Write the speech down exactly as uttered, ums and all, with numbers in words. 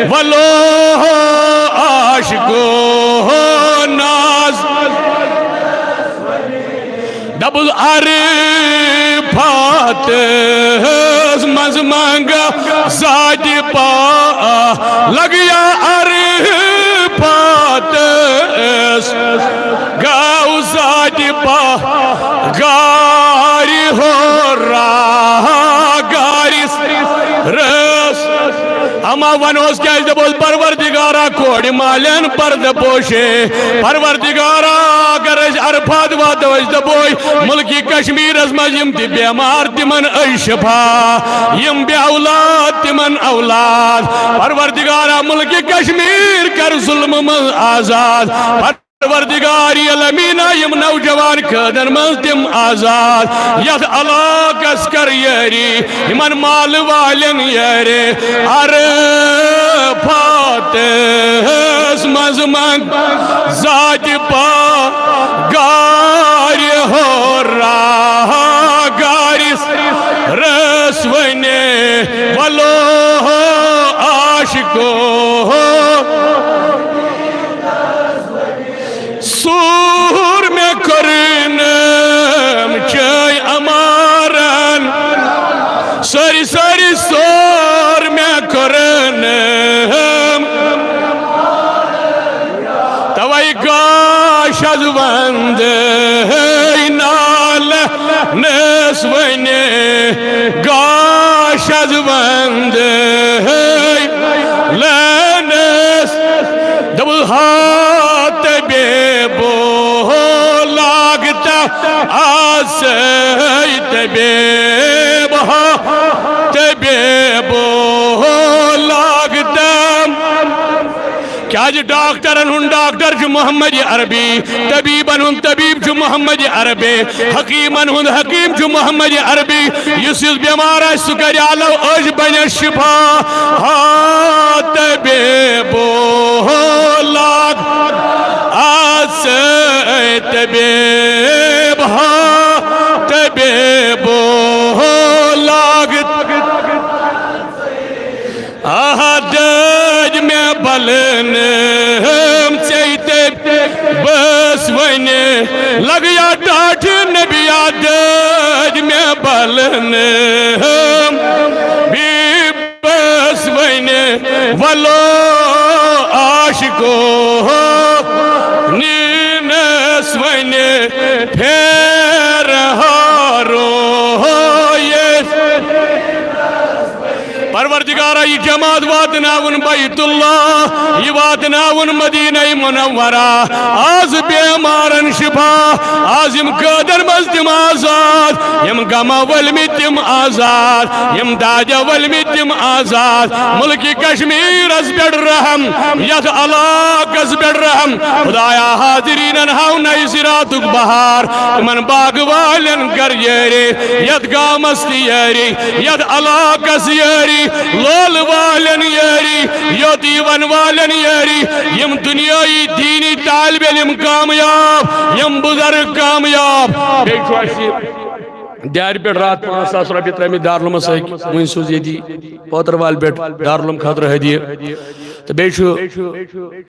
ولو عاشقو ناز۔ دبل عرفات منٛز منگا ذاتِ پاک، لگیا عرفات گو ذاتِ پاک، غارِ حرا، غارِ رس۔ اما ونوس کیازِ دپوس، پروردگارا، کورِ مالٮ۪ن پردٕ پوشے۔ پروردگارا، اگر أسۍ عرفات واتو، أسۍ دپوے، ملکِ کشمیرس منٛز یِم تہِ بیمار، تِمن أے شفا، یِم بے اولاد، تِمن اولاد۔ پروردگارا، ملکِ کشمیر کر ظلمہٕ منٛز آزاد۔ پروردگار عالمیٖنا، یِم نوجوان قٲدن منٛز تِم آزاد، یتھ علاقس کر یٲری، یِمن مال والٮ۪ن یٲری۔ عرفاتس منٛز منگ ذاتِ پاک، غارِ حرا، غارِ رس ونے، ولو عاشقو۔ سور مےٚ کوٚرنم چٲے امارن، سٲری سٲری سور مےٚ کوٚرنم۔ توے گاش از وندے نالہ نس ونے، گاش از وندے لنس۔ دبل ہا طبیبو لاگتا آسے، طبیب ہا طبیبو لاگتا۔ کیازِ ڈاکٹرن ہُنٛد ڈاکٹر چھُ محمد عربی، طبیبن ہُنٛد طبیب چھُ محمد عربی، حکیمن ہُنٛد حکیم چھُ محمد عربی۔ یُس یُس بیمار آسہِ، سُہ کرِ آلو، أج بنہِ شفا۔ ہا طبیبو لاگ آسے، طبیب ہا طبیبو لاگ۔ آہا دٲدۍ مےٚ بلنم ژے تہٕ بس ونے، لگیا ٹاٹھ نبیا۔ دٲدۍ مےٚ بلنم بی بس ونے، ولو عاشقو نینس ونے پھیر ہارو۔ پروردگارا، یہِ جماعت واتناوُن بیت اللہ، یہِ واتناوُن مدینہ منورہ۔ آز بیمارن شفا، آز یِم قٲدن منٛز تِم آزاد، یِم غمہ ؤلمٕتۍ تِم آزاد، یِم دادِ ؤلمٕتۍ تِم آزاد۔ ملکِ کشمیرس پٮ۪ٹھ رحم، یتھ علاقس پٮ۪ٹھ رحم۔ خدایا، حاضرینن ہاو نَیہِ صراطُک بہار، تِمن باغ والٮ۪ن کر یٲری، یتھ گامس تہِ یٲری، یتھ علاقس یٲری، لولہٕ والٮ۪ن یٲری، یوت یِوان والٮ۪ن یٲری، یِم دنیٲیی دینی طالب علم کامیاب، یِم بزرگ کامیاب۔ بیٚیہِ چھُ اَسہِ دیارِ پٮ۪ٹھ راتھ پانٛژھ ساس رۄپیہِ ترٲومٕتۍ دارالعلومس سۭتۍ، وۄنۍ سوٗز ییٚتی پوتروالہِ پٮ۪ٹھ دارالعلوم خٲطرٕ ہدیہِ۔ تہٕ بیٚیہِ چھُ